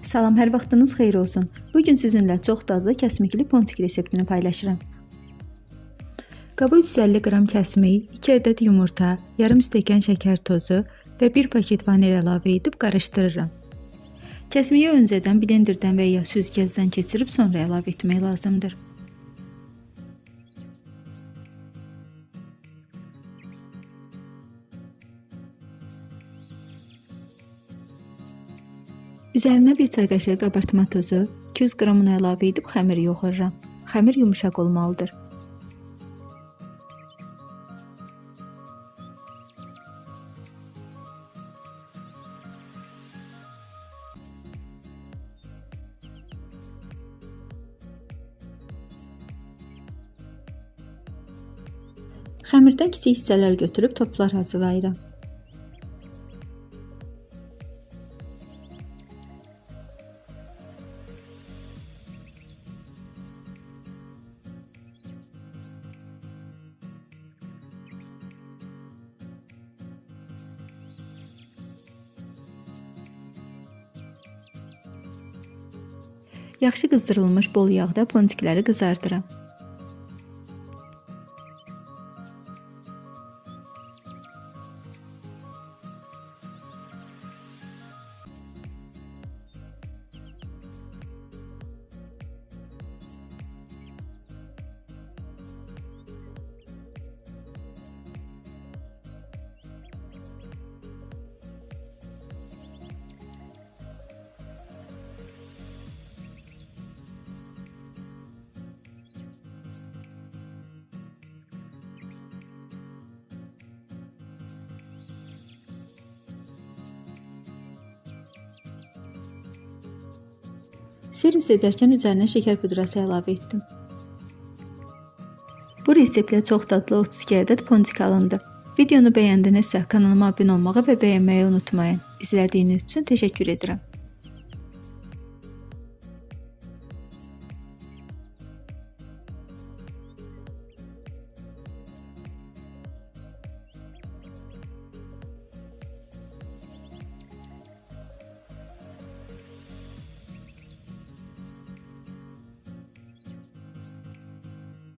Salam, hər vaxtınız xeyir olsun. Bu gün sizinlə çox dadlı kəsmikli ponçik reseptini paylaşıram. Qaba 350 qram kəsmik, 2 ədəd yumurta, yarım stəkan şəkər tozu və 1 paket vanil əlavə edib qarışdırıram. Kəsmiyi öncədən blenderdən və ya süzgəcdən keçirib sonra əlavə etmək lazımdır. Üzərinə 1 çay qaşığı qabartma tozu, 200 qram un əlavə edib xəmir yoğururam. Xəmir yumşaq olmalıdır. Xəmirdən kiçik hissələr götürüb toplar hazırlayıram. Yaxşı qızdırılmış bol yağda ponçikləri qızardıram. Servis edərkən üzərinə şəkər pudrası əlavə etdim. Bu reseptlə çox dadlı 32 ədəd ponçik alındı. Videonu bəyəndinizsə kanalıma abunə olmağı və bəyənməyi unutmayın. İzlədiyiniz üçün təşəkkür edirəm.